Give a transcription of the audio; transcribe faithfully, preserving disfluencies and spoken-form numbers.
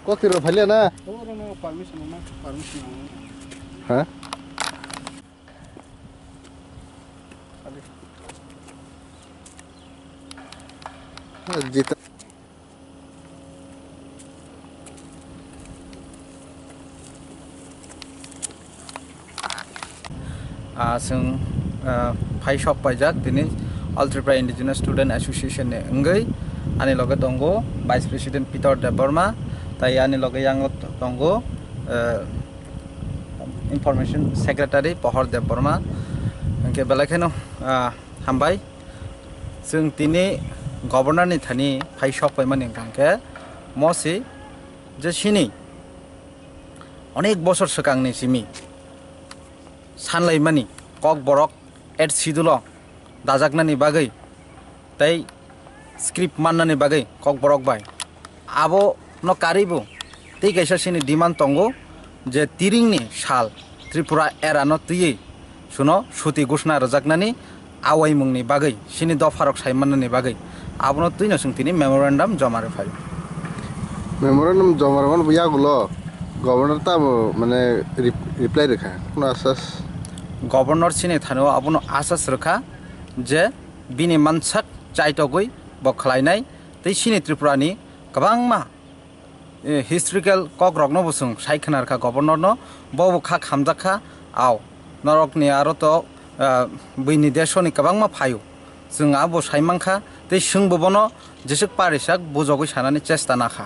Kok tiro phaile na? Oro no permission na, permission na. Ha? Jita. Ah, chwng, ah, phai sok paijak tini All Tripura Indigenous Student Association ni wngwi. Ani loge tongo Vice President Peter Debbarma, tai ani loge yango t-, tongo, ah, Information Secretary Pohor Debbarma. Hwnkhe belai kheno, ah, hambai. Chwng tini Governor ni thani phai sok paimani hwnkha khe mosi je sini onek bosor swkangni simi sanlaimani Kokborok Eighth Schedule o dajaknani bagwi tei script mannani bagwi Kokborok bai. Abono karwibo tei kaisa chini demand tongo je tiringni sal Tripura era no twiwi suno suti gushna rwjaknani awaimungni bagwi, chini dopharok sai mannani bagwi. Abono twino chwng tini memorandum joma rwphai. Memorandum joma rwmani bo yagulo governor tamo, mane, rep-, reply rwkha. Kuno asas? Governor chini thani o abono asas rwkha je bini mansak chaitogwi bo khlainai tei chini Tripura ni kwbangma, eh, historical kokrokno bo chwng sai khna rwkha governor no, bo bo kha khamjak kha, au norokni aro to, eh, buini desoni kwbangma phaio, chwng abo sai mankha tei chwngbo bono jeswk parijak bujogwi sanani chesta nakha.